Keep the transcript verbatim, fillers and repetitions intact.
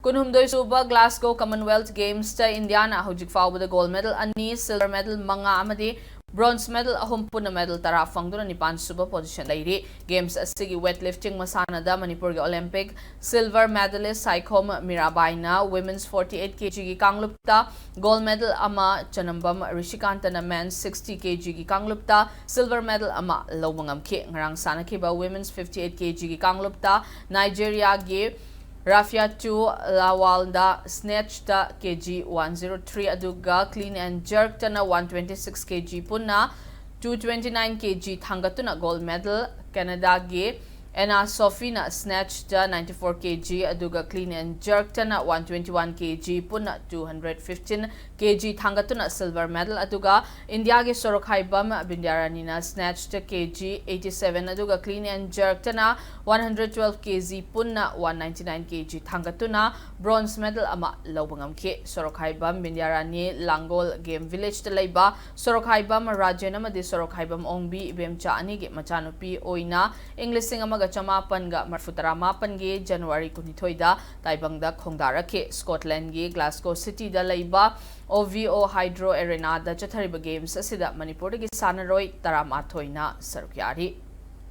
ꯀꯨꯟꯍꯨꯝꯗꯣꯏ ꯁꯨꯕ Glasgow Commonwealth Gamesꯇ ꯏꯟꯗꯤꯌꯥꯅ ꯍꯧꯖꯤꯛ ꯐꯥꯎꯕꯗ gold medal ꯑꯅꯤ, silver medal ꯃꯉꯥ ꯑꯃꯗꯤ bronze medal ꯑꯍꯨꯝ, ꯄꯨꯟꯅ medal ꯇꯔꯥ ꯐꯪꯗꯨꯅ ꯅꯤꯄꯥꯟ ꯁꯨꯕ position ꯂꯩꯔꯤ꯫ Games ꯑꯁꯤꯒꯤ weightlifting ꯃꯁꯥꯟꯅꯗ ꯃꯅꯤꯄꯨꯔꯒꯤ Olympic silver medalist Saikhom ꯃꯤꯔꯥꯕꯥꯏꯅ women's forty-eight kgꯒꯤ ꯀꯥꯡꯂꯨꯞꯇ gold medal ꯑꯃ, ꯆꯅꯝꯕꯝ ꯔꯤꯁꯤꯀꯥꯟꯇꯅ men's sixty kgꯒꯤ ꯀꯥꯡꯂꯨꯞꯇ silver medal ꯑꯃ ꯂꯧꯕ ꯉꯝꯈꯤ꯫ ꯉꯔꯥꯡ ꯁꯥꯟꯅꯈꯤꯕ women's fifty-eight kgꯒꯤ ꯀꯥꯡꯂꯨꯞꯇ ꯅꯥꯏꯖꯦꯔꯤꯌꯥꯒꯤ ꯔꯥꯐꯤꯌꯥꯇꯨ ꯂꯥꯋꯥꯜꯗ snatchꯇ kg one zero three, ꯑꯗꯨꯒ clean and jerkꯇꯅ one twenty-six kg, ꯄꯨꯟꯅ two twenty-nine kg ꯊꯥꯡꯒꯠꯇꯨꯅ gold medal, ꯀꯦꯅꯥꯗꯥꯒꯤ ꯑꯦꯅꯥ ꯁꯣꯐꯤꯅ snatchꯇ ninety-four kg, ꯑꯗꯨꯒ clean and jerkꯇꯅ one twenty-one kg, ꯄꯨꯟꯅ two hundred fifteen kg ꯊꯥꯡꯒꯠꯇꯨꯅ silver medal, ꯑꯗꯨꯒ ꯏꯟꯗꯤꯌꯥꯒꯤ ꯁꯣꯔꯣꯛꯈꯥꯏꯕꯝ ꯕꯤꯟꯗ꯭ꯌꯥꯔꯥꯅꯤꯅ snatchꯇ kg eighty-seven, ꯑꯗꯨꯒ clean and jerkꯇꯅ one hundred twelve kg, ꯄꯨꯟꯅ one ninety-nine kg ꯊꯥꯡꯒꯠꯇꯨꯅ bronze medal ꯑꯃ ꯂꯧꯕ ꯉꯝꯈꯤ꯫ ꯁꯣꯔꯣꯛꯈꯥꯏꯕꯝ ꯕꯤꯟꯗ꯭ꯌꯥꯔꯥꯅꯤ ꯂꯥꯡꯒꯣꯜ Game Villageꯇ ꯂꯩꯕ ꯁꯣꯔꯣꯛꯈꯥꯏꯕꯝ ꯔꯥꯖꯦꯟ ꯑꯃꯗꯤ ꯁꯣꯔꯣꯛꯈꯥꯏꯕꯝ ꯑꯣꯡꯕꯤ ꯏꯕꯦꯝꯆꯥ ꯑꯅꯤꯒꯤ ꯃꯆꯥꯅꯨꯄꯤ ꯑꯣꯏꯅ ꯏꯪ ꯂꯤꯁꯤꯡ ꯑꯃꯒ ꯆꯃꯥꯄꯟꯒ ꯃꯔꯤꯐꯨ ꯇꯔꯥꯃꯥꯄꯟꯒꯤ January ꯀꯨꯟꯅꯤꯊꯣꯏꯗ ꯇꯥꯏꯕꯪꯗ ꯈꯣꯡꯗꯥꯔꯛꯈꯤ꯫ Scotlandꯒꯤ Glasgow Cityꯗ ꯂꯩꯕ OVO Hydro Arenaꯗ ꯆꯠꯊꯔꯤꯕ games ꯑꯁꯤꯗ ꯃꯅꯤꯄꯨꯔꯗꯒꯤ ꯁꯥꯟꯅꯔꯣꯏ ꯇꯔꯥꯃꯥꯊꯣꯏꯅ ꯁꯔꯨꯛ ꯌꯥꯔꯤ꯫